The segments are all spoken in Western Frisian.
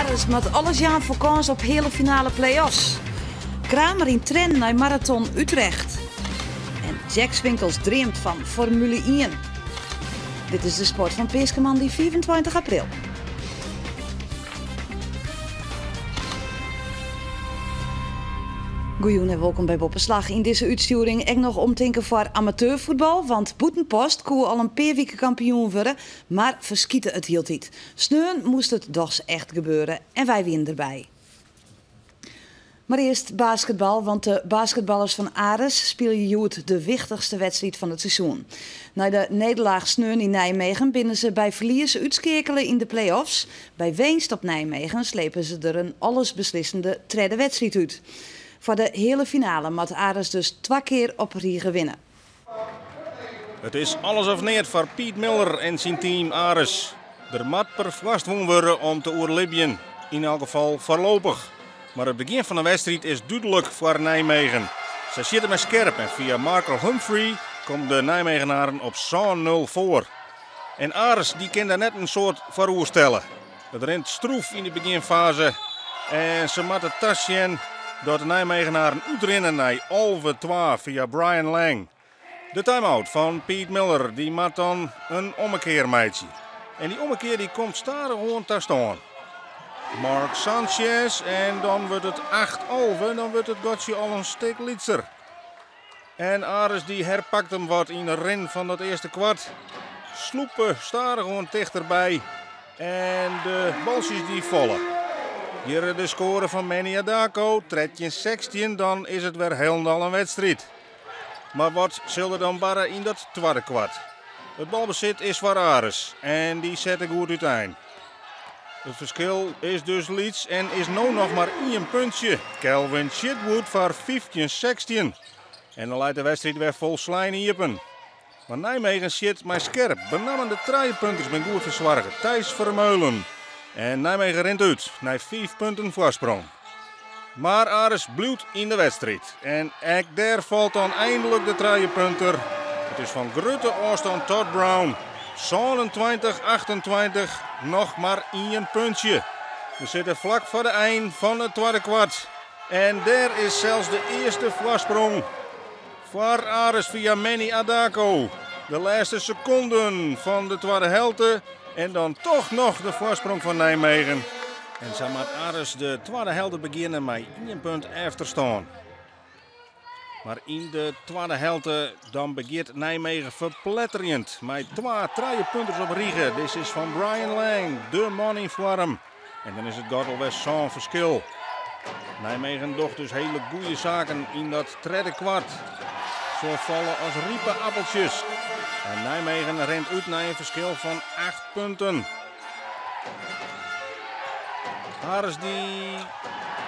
Aris moat alles jaan foar kâns op heale finale play-offs. Kramer yn tren nei maraton Utrecht. En Jack Swinkels dreamt fan Formule ien. Dit is de sport fan Peaskemoandei 25 april. Goejûn en wolkom by Boppeslach. Yn dizze útstjoering ek noch omtinken foar amateurfuotbal, want Bûtenpost koe al in pear wike kampioen wurde, mar ferskite it hieltyd. Sneon moast it dochs echt gebeure en wy wienen derby. Mar earst basketbal, want de basketballers fan Aris spylje hjoed de wichtichste wedstriid fan it seizoen. Nei de nederlaach sneon yn Nijmegen binne se by ferlies útskeakele yn de play-offs. By winst op Nijmegen slepe se der in allesbeslissende tredde wedstriid út. Foar de heale finale moat Aris dus twa kear op rige winne. It is alles of neat foar Piet Miller en syn team Aris. Der moat perfoarst wûn wurde om te oerlibjen, yn elk gefal foarlopich. Mar it begjin fan de wedstriid is dúdlik foar Nijmegen. Sy sjitte mei skerp en fia Markel Humphrey komme de Nijmegenaren op 7-0 foar. En Aris dy kin dêr net in soad foar oerstelle. It rint stroef yn de begjinfaze en se moatte tasjen dat de Nijmegenaren útrinne nei 11-2 fia Brian Lang. De time-out fan Piet Miller dy moat dan in ommekear meitsje. En dy ommekear dy komt stadichoan ta stân. Mark Sanchez en dan wurdt it 8-11, dan wurdt it gatsje al in stik lytser. En Aris dy herpakt him wat yn de rin fan dat earste kwart. Slûpe stadichoan tichterby en de baltsjes dy falle. Hjir de skoare fan Manny Adako, 13-16, dan is it wer hielendal in wedstriid. Mar wat sil der dan barre yn dat twadde kwart? It balbesit is foar Aris en dy sette goed útein. It ferskil is dus lyts en is no noch mar ien puntsje. Kelvin Chitwood foar 15-16. En dan leit de wedstriid wer folslein iepen. Mar Nijmegen sjit mei skerp. Benammen de trijepunters binne goed fersoarge. Thijs Vermeulen. En Nijmegen rint út nei fiif punten foarsprong. Mar Aris bliuwt yn de wedstriid. En ek dêr falt dan einlik de trijepunter. It is fan grutte ôfstân Todd Brown. 27, 28, noch mar ien puntsje. We sitte flak foar de ein fan it twadde kwart. En dêr is sels de earste foarsprong foar Aris fia Manny Adako. De lêste sekonden fan de twadde helte en dan toch noch de foarsprong fan Nijmegen. En sa moat Aris de twadde helte begjinne mei ien punt efterstân. Mar yn de twadde helte dan begjint Nijmegen ferpletterjend mei twa trijepunters op rige. Dit is fan Brian Lang, de man yn foarm. En dan is it gat alwer sân ferskil. Nijmegen docht dus hiele goede saken yn dat tredde kwart. Se falle as ripe appeltsjes. En Nijmegen rint út nei in ferskil fan 8 punten. Aris dy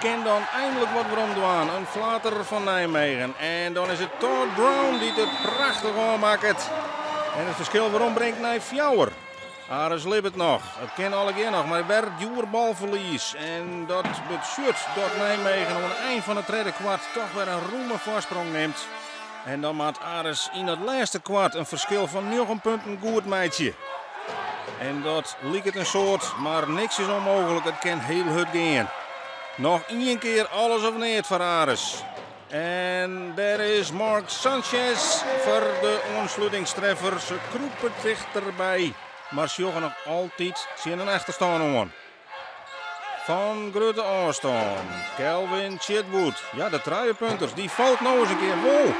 kin dan eindelijk wat werom dwaan. In flater fan Nijmegen. En dan is it Todd Brown dy't it prachtich ôfmakket. En it ferskil werom bringt nei fjouwer. Aris libbet noch. It kin allegear noch, mar wer djoer balferlies. En dat betsjut dat Nijmegen oan de ein fan it tredde kwart toch wer in rûme foarsprong nimt. En dan moat Aris yn dat lêste kwart in ferskil fan njoggen punten goed meitsje. En dat liket in soad, mar niks is ûnmooglik. It kin hiel hurd gean. Noch ien kear alles of neat foar Aris. En dêr is Mark Sanchez foar de oanslutingstreffer. Se krûpe tichterby, mar sjogge noch altyd tsjin in efterstân oan. Fan grutte ôfstân, Kelvin Chitwood. Ja, de trijepunters, dy falt no ris in kear wol.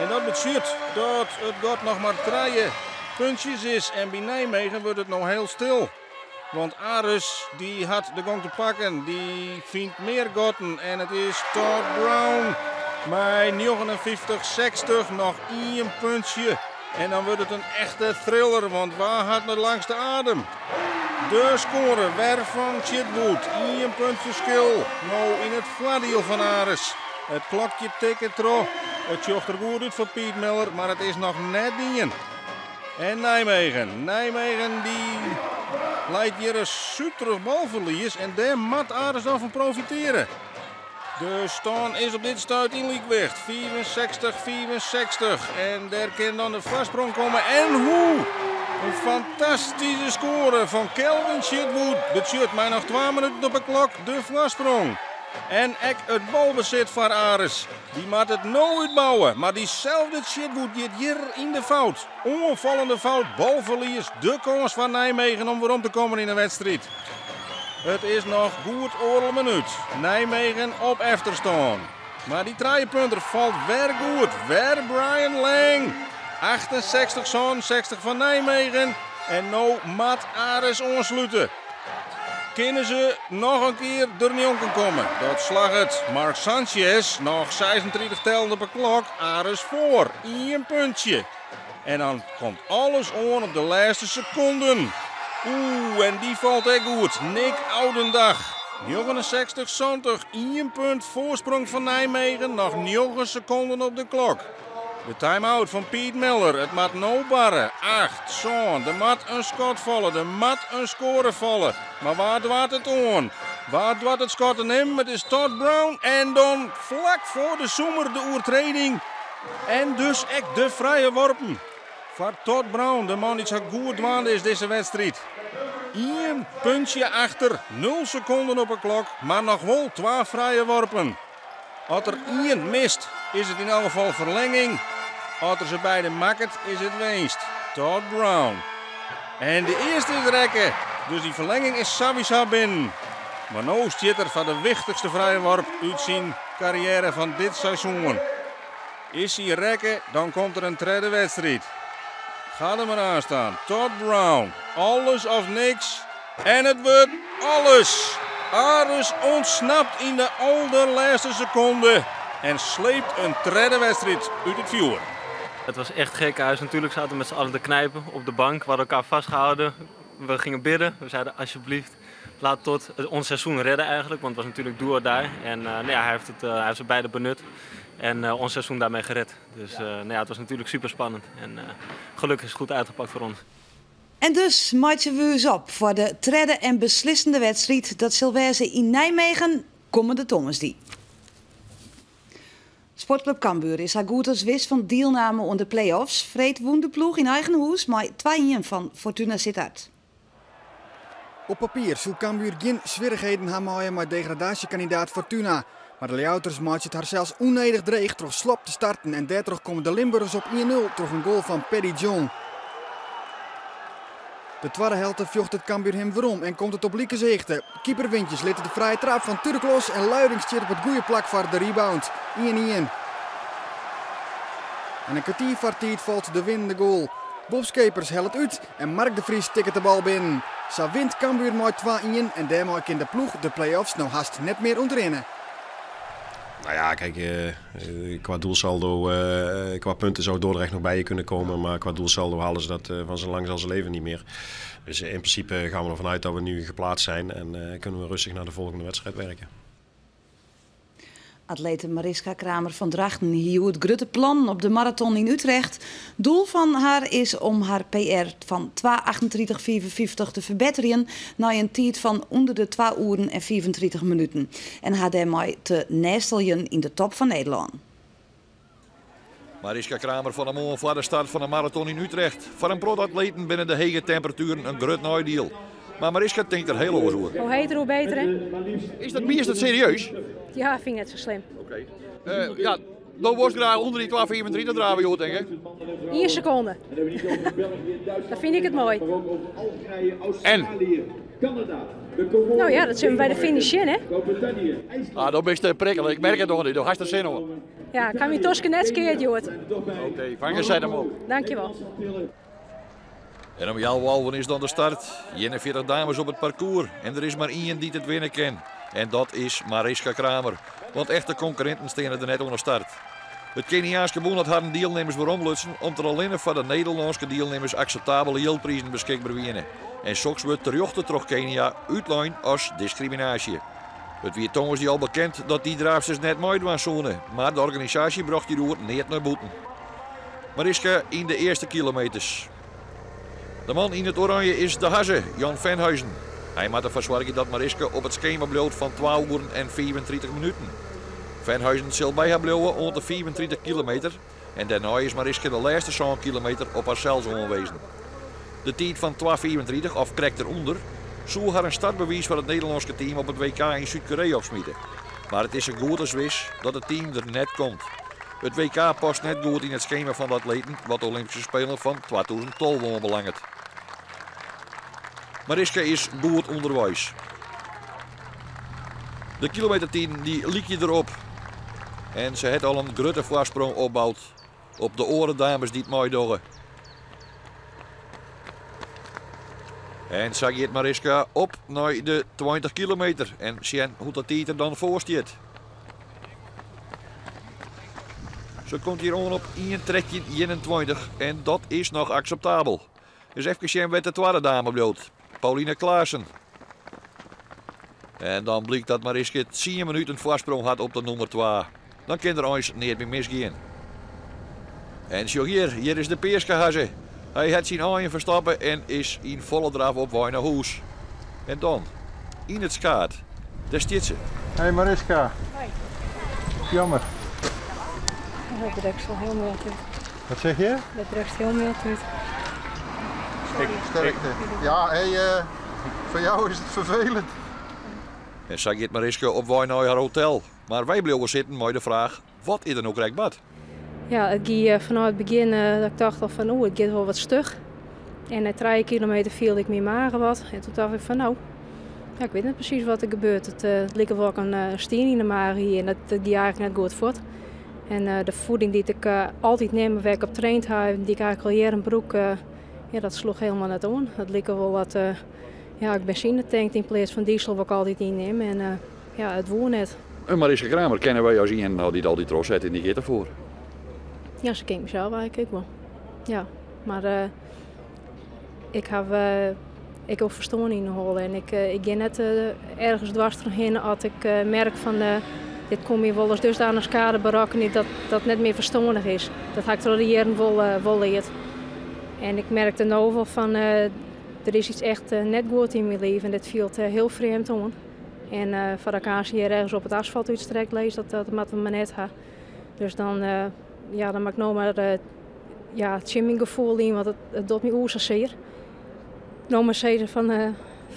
En dat betsjut dat it gat noch mar trije puntsjes is. En by Nijmegen wurdt it no hiel stil. Want Aris dy hat de gong te pakken, dy fynt mear gatten en it is Todd Brown mei 59-60 noch ien puntsje. En dan wurdt it in echte thriller, want wa hat de langste adem? De skoare wer fan Chitwood, ien punt ferskil, no yn it foardiel fan Aris. It klokje tikket troch, it sjocht der goed út foar Piet Miller, mar it is noch net dien. En Nijmegen. Nijmegen dy leit hjir in suterich balferlies en dêr moat Aris dan fan profiteare. De stân is op dit stuit yn lykwicht, 65-65. En dêr kin dan de foarsprong komme. En hoe! In fantastyske skoare fan Kelvin Chitwood betsjut mei noch twa minuten op 'e klok de foarsprong. En ek it balbesit foar Aris. Dy moat it no útbouwe, mar dyselde Chitwood giet hjir yn de fout. Oanfallende fout, balferlies, de kâns foar Nijmegen om werom te kommen yn de wedstriid. It is noch goed oardel minút. Nijmegen op efterstân. Mar dy trijepunter falt wer goed. Wer Brian Lang. 68-67 foar Nijmegen. En no moat Aris oanslute. Kinne se noch in kear dernjonken komme? Dat slagget. Mark Sanchez, noch 36 tellen op 'e klok. Aris foar. Ien puntsje. En dan komt alles oan op de lêste sekonden. Oeh, en dy falt ek goed. Nick Oudendag. 69-70, ien punt foarsprong fan Nijmegen, noch 9 sekonden op de klok. De time-out fan Piet Miller. It moat no barre. 8, sân, der moat in skot falle, der moat in skoare falle. Mar wa doart it oan? Wa doart it skot te nimmen? It is Todd Brown. En dan flak foar de summer de oertrêding. En dus ek de frije worpen. Foar Todd Brown, de man dy't sa goed dwaande is dizze wedstriid. Ien puntsje achter, 0 sekonden op 'e klok, mar noch wol twa frije worpen. As er ien mist, is it yn elk gefal ferlinging. As er se beide makket, is it winst. Todd Brown. En de earste is rekke, dus dy ferlinging is sawiesa binnen. Mar no stiet er foar de wichtichste frije worp út syn karriêre fan dit seizoen. Is hy rekke, dan komt der in tredde wedstriid. Ga der mar oan stean. Todd Brown. Alles of niks. En it wurdt alles. Aris ûntsnapt yn de alderlêste sekonde en sleept in tredde wedstriid út it fjoer. Het was echt gekkenhuis. Natuurlijk zaten we met z'n allen te knijpen op de bank. We hadden elkaar vastgehouden. We gingen bidden. We zeiden alsjeblieft, laat tot het ons seizoen redden eigenlijk. Want het was natuurlijk do or die. En nou ja, hij heeft ze beide benut. En ons seizoen daarmee gered. Dus nou ja, het was natuurlijk super spannend. En gelukkig is het goed uitgepakt voor ons. En dus meitsje we ús op foar de tredde en beslissende wedstriid. Dat sil wêze yn Nijmegen, kommende tongersdei. Sportklup Cambuur is sa goed as wis fan dielname oan de play-offs. Freed wûn de ploech yn eigen hûs mei 2-1 fan Fortuna Sittard. Op papier soe Cambuur gjin swierrichheden ha meie mei degradaasjekandidaat Fortuna. Mar de Ljouwerters meitsje it harsels ûnnedich dreech troch slop te starten en dêrtroch komme de Limburgers op 1-0 troch in goal fan Paddy John. De twadde helte fjochtet Cambuur him werom en komt it op likense hichte. Keeper Wintjes lit de frije traap fan Turk los en Luiring stiet op it goede plak foar de rebound. 1-1. En in kertier foar tiid falt de winnende goal. Bob Schepers hellet út en Mark de Vries tikket de bal binnen. Sa wint Cambuur mei 2-1 en dêrmei kin de ploech de play-offs no hast net mear ûntrinne. Nou ja, kijk, qua doelsaldo, qua punten zou Dordrecht nog bij je kunnen komen. Maar qua doelsaldo halen ze dat van zo lang zal ze leven niet meer. Dus in principe gaan we ervan uit dat we nu geplaatst zijn en kunnen we rustig naar de volgende wedstrijd werken. Atlete Mariska Kramer fan Drachten hie it grutte plan op de maraton yn Utrecht. Doel fan har is om har PR fan 2:38,54 te ferbetterjen nei in tiid fan ûnder de 2 oeren en 35 minuten. En har dêrmei te nesteljen yn de top fan Nederlân. Mariska Kramer fan 'e moarn foar de start fan de maraton yn Utrecht. Foar in protte atleten binne de hege temperatueren in grut neidiel. Mar Mariska tinkt der hiel oars oer. Hoe heter, hoe beter, hè? Is dat serieus? Ja, fyn ik net sa slim. Oké. Ja, dan worst graach ûnder dy 2,35 drave, joh, tink ik. 1 sekonde. Dan fyn ik it moai. En? Nou ja, dat sille we by de finish sjen, hè? Ah, dan bist prikkele. Ik merk it noch net. Do hast der sin oan. Ja, ik ha myn tosken net skeard, hjoed. Oké, fang set him op. Dankjewel. En om healwei is dan de start. 41 dames op it parkoers. En der is mar ien dy't it winne kin. En dat is Mariska Kramer. Want echte konkurrinten steane der net oan de start. It Keniaanske bûn hat harren dielnimmers weromlutsen om't der allinne foar de Nederlânske dielnimmers akseptabele jildprizen beskikber wiene. En soks wurdt terjochte troch Kenia útlein as diskriminaasje. It wie tongersdei al bekend dat dy draafsters net meidwaan soene, mar de organisaasje brocht hjiroer neat nei bûten. Mariska yn de earste kilometers. De man yn it oranje is de hazze, Jan Venhuizen. Hy moat derfoar soargje dat Mariska op it skema bliuwt fan 2 oeren en 35 minuten. Venhuizen sil by har bliuwe oant de 35 kilometer en dêrnei is Mariska de lêste 7 kilometer op harsels oanwiisd. De tiid fan 2:35 of krekt derûnder soe har in startbewiis foar it Nederlânske team op it WK yn Súd-Koreä opsmite. Mar it is sa goed as wis dat it team der net komt. It WK past net goed yn it skema fan de atleten wat de Olympyske Spelen fan 2012 oanbelanget. Mariska is goed ûnderweis. De kilometertiden dy lykje derop. En se hat al in grutte foarsprong opboud op de oare dames dy't meidogge. En sa giet Mariska op nei de 20 kilometer en sjen hoe't de tiid der dan foar stiet. Se komt hjir oan op 1.13.21 en dat is noch akseptabel. Dus efkes sjen wêr't de twadde dame bliuwt, Pauline Klaassen. En dan blykt dat Mariska 10 minuten foarsprong hat op de nûmer 2. Dan kin der eins neat mear misgean. En sjoch hjir, hjir is de peaskehazze. Hy hat syn aaien ferstoppe en is yn folle draf op wei nei hûs. En dan, yn it skaad, dêr stiet se. Hey Mariska. Hoi. Jammer. Dat drukt wel heel mild uit. Wat zeg je? Dat drukt heel mild uit. Sorry. Sterkte. Ja, hey, voor jou is het vervelend. En sa giet Mariska op wei nei har hotel. Mar wy bliuwe sitten mei de fraach, wat is der no krekt bard? Ja, it gie fanôf it begjin dat ik tocht al fan oeh, it giet wol wat stug. En nei 3 kilometer fielde ik myn mage wat. En toen tocht ik fan no, ja, ik wit net presys wat der gebeurt. It like wol ik in stien yn de mage hie en dat gie eigentlik net goed fuort. En de voeding dy't ik altyd nim, wêr't ik op traind ha, dy't ik eigentlik al jierren brûk, ja, dat sloech hielendal net oan. It like wol wat, ja, ik benzine tankt yn pleats fan diesel wat ik altyd ynnim. En ja, it woe net. En Mariska Kramer kenne wy as ien dy't altyd trochset en dy giet derfoar. Ja, sa ken ik mysels eigentlik ek wol. Ja, mar ik haw ek wol ferstân yn de holle en ik gean net ergens dwers trochhinne as ik merk fan dit komt my wolris dusdanich skade berokkenen dat dat net mear ferstannich is. Dat ha ik troch de jierren wol leard. En ik merkte no wol fan der is iets echt net goed yn myn liif en dit fielt hiel frjemd oan. En foar de kâns hjir ergens op it asfalt útstrekt lis, dat moatte we mar net ha. Dus dan, ja, dan moat ik no mar ja, tsjin myn gefoel yn, want it docht my oer sa sear. No mar sizze fan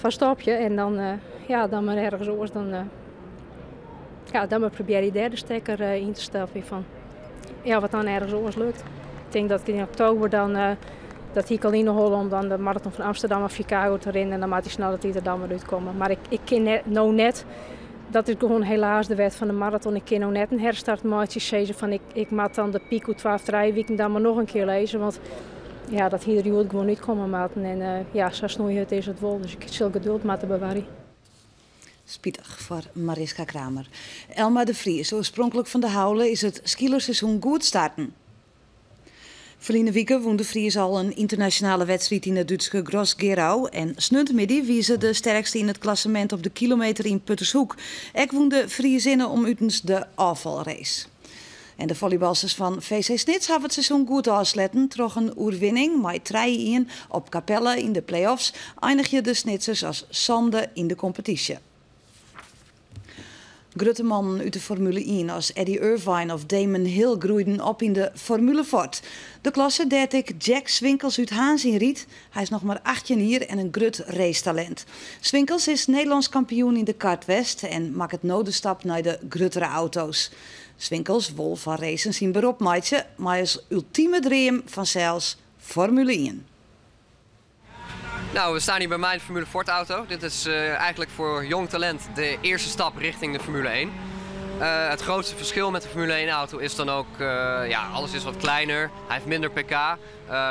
stopje en dan, ja, dan mar ergens oars. Dan, ja, dan mar probearje dêr de stekker yn te stappen fan, ja, wat dan ergens oars lukt. Ik tink dat ik yn oktober dan, dat hie ik al yn de holle om dan de maraton fan Amsterdam of Chicago te rinnen. En dan moat dy snelle tiid der dan mar útkomme. Mar ik kin net, no net, dat is gewoan helaas de wet fan de maraton. Ik kin no net in herstart meitsje, sizze fan ik moat dan de pyk oer 2 of 3 wiken dan mar noch in kear lizze. Want ja, dat hie der hjoed gewoan útkomme moatten. En ja, sa snoeihurd is it wol. Dus ik sil geduld moatte bewarje. Spitich foar Mariska Kramer. Elma de Vries, oarspronklik fan De Haule, is it skeelerseizoen goed starten. Ferline wike wûn de Vries al in ynternasjonale wedstriid yn it Dútske Gross-Gerau en sneontemiddei wie se de sterkste yn it klassemint op de kilometer yn Puttershoek. Ek wûn de Friezinne om utens de ôffalrace. En de volleybalsters fan VC Snits hawwe it seizoen goed ôfsletten. Troch in oerwinning mei 3-1 op Capelle yn de play-offs einigje de Snitsers as sânde yn de kompetysje. Grutte mannen út de Formule 1 as Eddie Irvine of Damon Hill groeiden op yn de Formule Ford. De klasse dêr't ek Jack Swinkels út Harns yn rydt. Hy is noch mar 18 jier en in grut racetalint. Swinkels is Nederlânsk kampioen yn de kart west en makket no de stap nei de gruttere auto's. Swinkels wol fan racen syn berop meitsje, mei as ultime dream fansels Formule 1. Nou, we staan hier bij mijn Formule Ford auto. Dit is eigenlijk voor jong talent de eerste stap richting de Formule 1. Het grootste verschil met de Formule 1 auto is dan ook, ja, alles is wat kleiner. Hij heeft minder pk.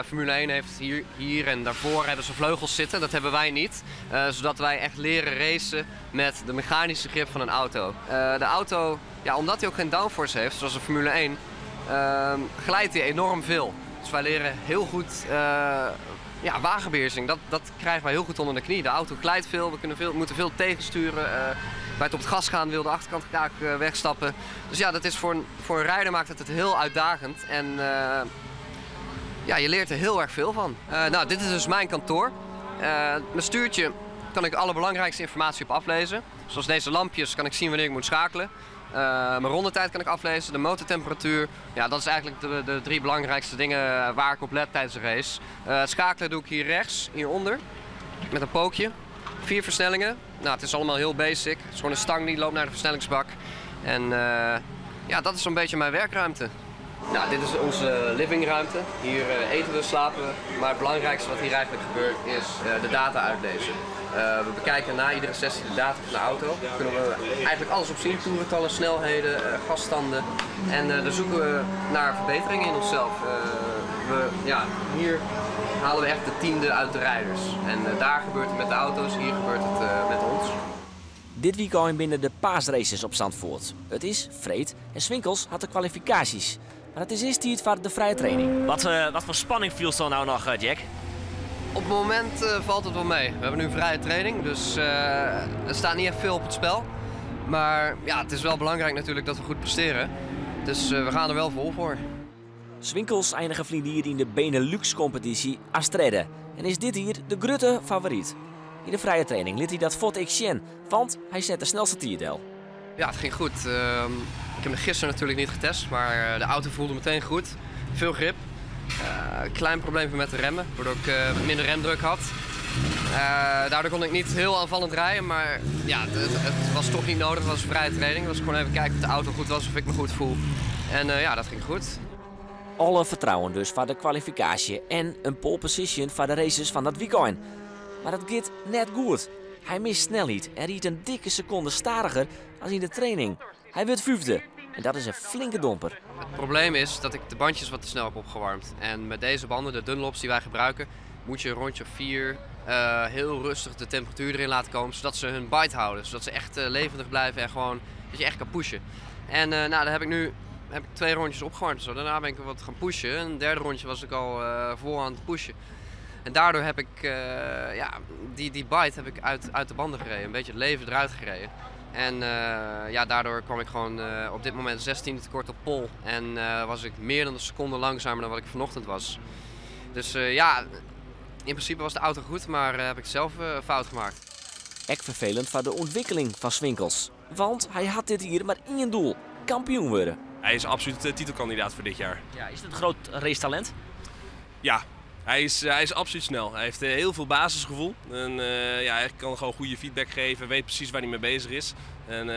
Formule 1 heeft hier en daarvoor hebben ze vleugels zitten. Dat hebben wij niet. Zodat wij echt leren racen met de mechanische grip van een auto. De auto, ja, omdat hij ook geen downforce heeft, zoals de Formule 1, glijdt hij enorm veel. Dus wij leren heel goed, ja, wagenbeheersing, dat krijgen wij heel goed onder de knie. De auto glijdt veel, we moeten veel tegensturen. Bij het op het gas gaan wil de achterkant graag wegstappen. Dus ja, dat is voor een rijder maakt het het heel uitdagend. En ja, je leert er heel erg veel van. Dit is dus mijn kantoor. Mijn stuurtje Kan ik alle belangrijkste informatie op aflezen. Zoals deze lampjes kan ik zien wanneer ik moet schakelen. Mijn rondetijd kan ik aflezen, de motortemperatuur. Ja, dat is eigenlijk de drie belangrijkste dingen waar ik op let tijdens de race. Schakelen doe ik hier rechts, hieronder, met een pookje. 4 versnellingen. Nou, het is allemaal heel basic. Het is gewoon een stang die loopt naar de versnellingsbak. En ja, dat is zo'n beetje mijn werkruimte. Nou, dit is onze livingruimte. Hier eten we, slapen we. Maar het belangrijkste wat hier eigenlijk gebeurt is de data uitlezen. We bekijken na iedere sessie de data van de auto. Daar kunnen we eigenlijk alles op zien. Toerentallen, snelheden, gasstanden. En daar zoeken we naar verbeteringen in onszelf. Hier halen we echt de tiende uit de rijders. En daar gebeurt het met de auto's, hier gebeurt het met ons. Dit weekend binnen de paasraces op Zandvoort. Het is Freed en Swinkels had de kwalificaties. Maar het is eerst tijd voor de vrije training. Wat voor spanning viel zo nou nog, Jack? Op het moment valt het wel mee. We hebben nu vrije training, dus er staat niet echt veel op het spel. Maar ja, het is wel belangrijk natuurlijk dat we goed presteren. Dus we gaan er wel vol voor. Swinkels eindigen vliegen hier in de Benelux-competitie als derde. En is dit hier de grote favoriet. In de vrije training liet hij dat fort ik zien, want hij zet de snelste tierdel. Ja, het ging goed. Ik heb hem gisteren natuurlijk niet getest, maar de auto voelde meteen goed. Veel grip. Klein probleempje met de remmen, waardoor ik wat minder remdruk had. Daardoor kon ik niet heel aanvallend rijden, maar ja, het was toch niet nodig. Het was een vrije training. Het was gewoon even kijken of de auto goed was, of ik me goed voel. En ja, dat ging goed. Alle vertrouwen dus voor de kwalificatie en een pole position voor de races van dat weekend. Maar dat gaat net goed. Hij mist snelheid en riet een dikke seconde stariger als in de training. Hij wordt 5e en dat is een flinke domper. Het probleem is dat ik de bandjes wat te snel heb opgewarmd. En met deze banden, de Dunlops die wij gebruiken, moet je een rondje of 4 heel rustig de temperatuur erin laten komen, zodat ze hun bite houden. Zodat ze echt levendig blijven en gewoon dat je echt kan pushen. En daar heb ik nu 2 rondjes opgewarmd. Zo. Daarna ben ik wat gaan pushen. En het derde rondje was ik al vol aan het pushen. En daardoor heb ik die bite heb ik uit de banden gereden. Een beetje het leven eruit gereden. En daardoor kwam ik gewoon op dit moment 16e tekort op pol. En was ik meer dan een seconde langzamer dan wat ik vanochtend was. Dus in principe was de auto goed, maar heb ik zelf fout gemaakt. Ek vervelend voor de ontwikkeling van Swinkels. Want hij had dit hier maar één doel: kampioen worden. Hij is absoluut titelkandidaat voor dit jaar. Ja, is het een groot racetalent? Ja, hij is absoluut snel. Hij heeft heel veel basisgevoel. En, hij kan gewoon goede feedback geven, weet precies waar hij mee bezig is. En,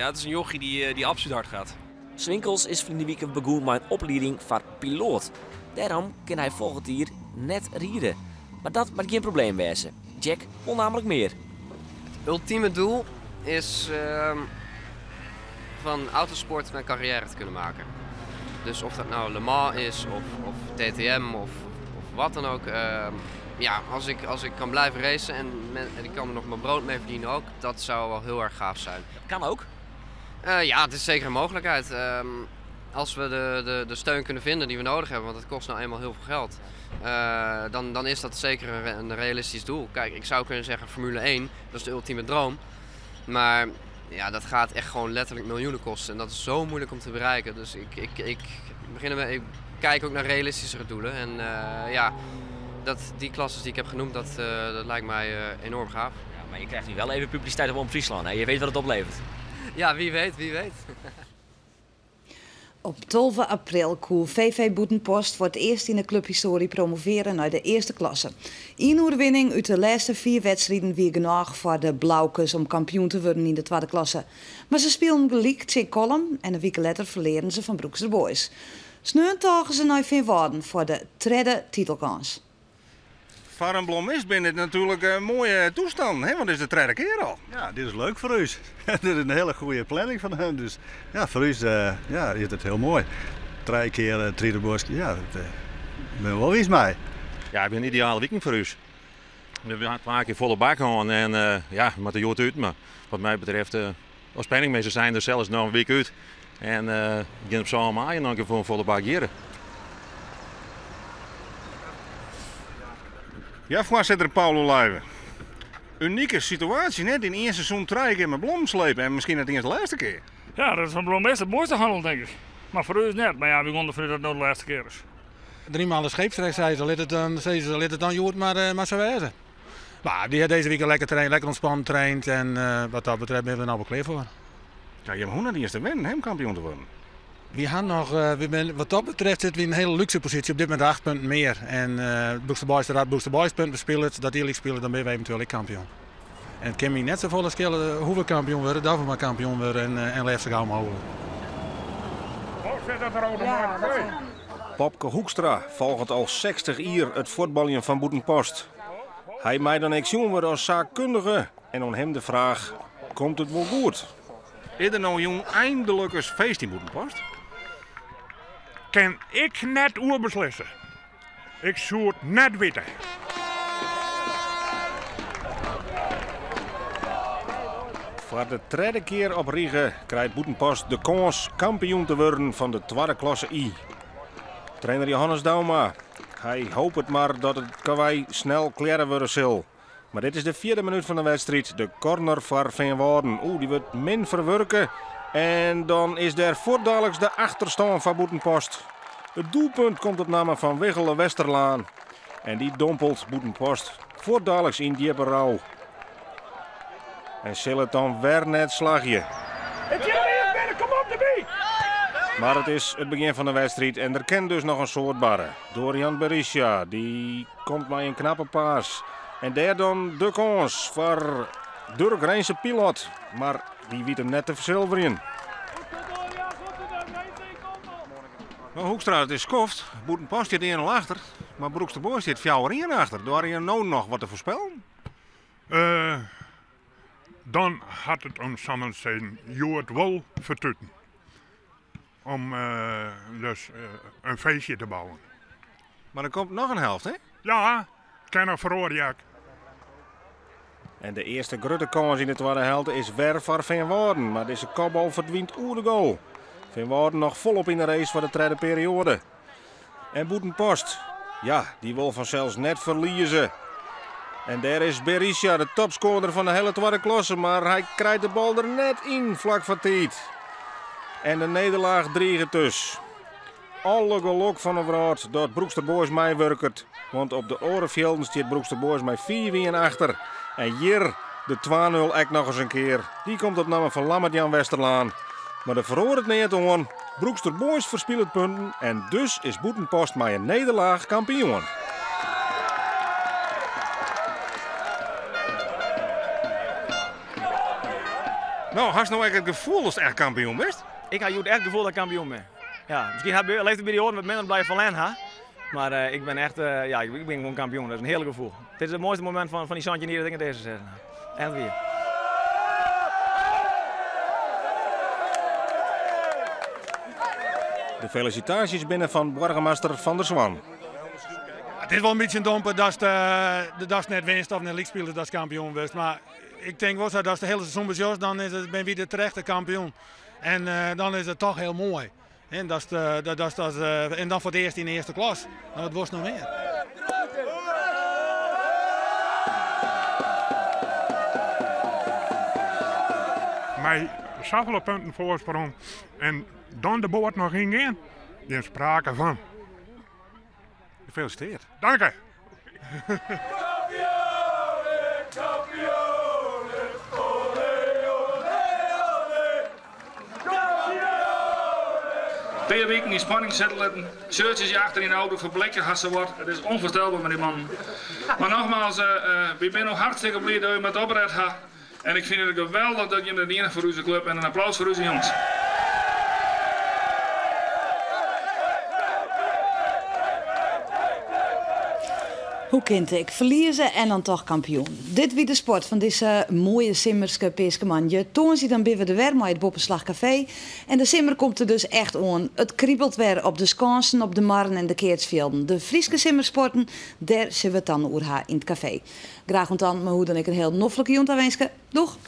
het is een jochie die absoluut hard gaat. Swinkels is van de weekend begonnen met een opleiding voor piloot. Daarom kan hij volgend jaar net rijden. Maar dat mag geen probleem wezen. Jack wil namelijk meer. Het ultieme doel is van autosport mijn carrière te kunnen maken. Dus of dat nou Le Mans is of DTM of wat dan ook. Als ik kan blijven racen en ik kan er nog mijn brood mee verdienen ook, dat zou wel heel erg gaaf zijn. Dat kan ook? Ja, het is zeker een mogelijkheid. Als we de steun kunnen vinden die we nodig hebben, want het kost nou eenmaal heel veel geld, dan is dat zeker een realistisch doel. Kijk, ik zou kunnen zeggen Formule 1, dat is de ultieme droom. Maar ja, dat gaat echt gewoon letterlijk miljoenen kosten en dat is zo moeilijk om te bereiken. Dus ik kijk ook naar realistischere doelen. En die klasses die ik heb genoemd, dat lijkt mij enorm gaaf. Ja, maar je krijgt nu wel even publiciteit op Omroep Friesland, hè? Je weet wat het oplevert. Ja, wie weet, wie weet. Op 12 april koe VV Bûtenpost voor het eerst in de clubhistorie promoveren naar de eerste klasse. Eén oerwinning uit de laatste 4 wedstrijden wie genoeg voor de Blauwkes om kampioen te worden in de tweede klasse. Maar ze speelden gelijk tegen Kollum en een week later verleren ze van Broekster Boys. Sneun togen ze naar Veenwouden voor de derde titelkans. Voor een bloemist ben het natuurlijk een mooie toestand, hè? Want het is de derde keer al. Ja, dit is leuk voor u. Dit is een hele goede planning van hem. Dus ja, voor u is het heel mooi. 3 keer Triederbosk, ja, dat ben wel eens mee. Ja, ik ben een ideale weekend voor u. We hebben een paar keer volle bak gehad en ja, met de jood uit. Maar wat mij betreft, als penningmeester zijn er zelfs nog een week uit. En ik op zo'n maaien nog een keer voor een volle bak jaren. Ja, voorzitter Paulo Luiven. Unieke situatie, net in één seizoen 3 keer met blom slepen en misschien het eerst de laatste keer. Ja, dat is van bloem het mooiste handel, denk ik. Maar voor u is net. Maar ja, we konden dat het nou de laatste keer is. 3 maal de scheepsrecht, zei ze, laat het dan, zei ze, laat het dan jood maar zo wijzen. Mar dy hat dizze wike lekker traind, lekker ûntspannen traind en wat dat betreft binne we der no wol klear foar. Ja, jim hoege net iens te winnen hè, om kampioen te wurden. Wy ha noch, wy binne, wat dat betreft sitte wy yn in hiele lúkse posysje, op dit momint 8 punten mear. En Broekster Boys, as Broekster Boys punten ferspilet, dat dy lyk spilet, dan binne wy eventueel ek kampioen. En it kin my net safolle skille hoe't we kampioen wurde, dat we mar kampioen wurde en leafst sa gau mooglik. Popke Hoekstra folget al 60 jier it fuotbaljen fan Bûtenpost. Hy mei dan ek sjoen wurde as saakkundige en oan him de fraach, komt it wol goed? Is der no jûn eindelijk ris feest yn Bûtenpost? Kin ik net oer beslisse. Ik soe it net witte. Foar de tredde kear op rige krijt Bûtenpost de kâns kampioen te wurden fan de twadde klasse I. Trainer Johannes Douma, hy hopet mar dat it karwei snel klearre wurde sil. Mar dit is de fjirde minút fan de wedstriid, de corner foar Feanwâlden. Oeh, dy wurdt min ferwurke en dan is der fuortdaliks de achterstân foar Bûtenpost. It doelpunt komt op namme fan Wiggele Westerlaan en dy dompelt Bûtenpost fuortdaliks yn djippe rou. En sil it dan wer net slagje. It jit earst binnen, kom op derby! Mar it is it begjin fan de wedstriid en der kin dus noch in soad barre. Dorian Berisha dy komt mei in knappe paas. En dêr dan de kâns foar Durk Rijnse Pilot, mar dy wit him net te fersilverjen. No Hoekstra, it is skoft. Bûtenpost stiet 1-0 achter, mar Broekster Boys stiet 4-1 achter. Doare je no noch wat te foarspellen? Uh, dan hat it om sammenseden hjoed wol fertuten om uh, dus uh, in feestje te bouwen. Mar der komt noch in helft, hè? Ja, kin noch feroarje ek. En de earste grutte kâns yn de twadde helte is wer foar Feanwâlden, mar dizze kopbal ferdwynt oer de goal. Feanwâlden noch folop yn de race foar de tredde perioade. En Bûtenpost, ja, dy wol fansels net ferlieze. En dêr is Berisha, de topskoarder fan de hele twadde klasse, mar hy krijt de bal der net yn flak foar tiid. En de nederlaach driget dus. Alle gelok fan 'e wrâld dat Broekster Boys meiwurket, want op de oare fjilden stiet Broekster Boys mei 5-1 achter. En hjir de 2-0 ek noch ris in kear. Dy komt op namme fan Lammert Jan Westerlaan. Mar der feroaret neat oan. Broekster Boys ferspilet punten en dus is Bûtenpost mei in nederlaach kampioen. No, hast no ek it gefoel datst echt kampioen bist? Ik ha hjoed echt it gefoel dat ik kampioen bin. Ja, miskien hat leeft it by de oaren wat minder blij ferlern ha. Mar eh, ik bin echt, eh, ja, ik bin gewoan kampioen. Dat is in hearlik gefoel. Dit is it moaiste momint fan, fan dy 17 jier dat ik yn dizze sit. Echt wier. De felisitaasjes binne fan boargemaster Van der Zwan. It is wol in bytsje in domper datst, eh, datst net winst of net lyk spilest datst kampioen wurdst. Mar ik tink wol sa datst de hiele seizoen besjochst, dan is it, binne wy de terechte kampioen. En eh, dan is it toch hiel moai. En, datst, eh, dat, datst, dat, eh, en dan foar it earst yn de earste klas. Nou, wat wolst noch mear? Mei safolle punten foarsprong en dan de boat noch yngean, gjin sprake fan. Gefeliciteerd. Dank je. Pear wiken yn spanning sitte litten, shirtsjes achter yn de auto ferblikke hast sawat. It is ûnfoarstelber mei dy mannen. Mar nogmaals, wy binne no hartstikke bliid dat jim it opret ha. En ik fyn it geweldich dat jim dit diene foar ús klup en in applaus foar ús jonges. Hoe kin it ek ferlieze en dan toch kampioen? Dit wie de sport fan dizze moaie simmerske Peaskemoandei. Tongersdei dan binne we der wer mei it Boppeslach Kafee. En de simmer komt der dus echt oan. It kribelt wer op de skânsen, op de marren en de keatsfjilden. De Fryske simmersporten, dêr sille we it dan oer ha yn it kafee. Graach oant dan, mar hoe dan ek in hiel noflike jûn tawinske. Doeg!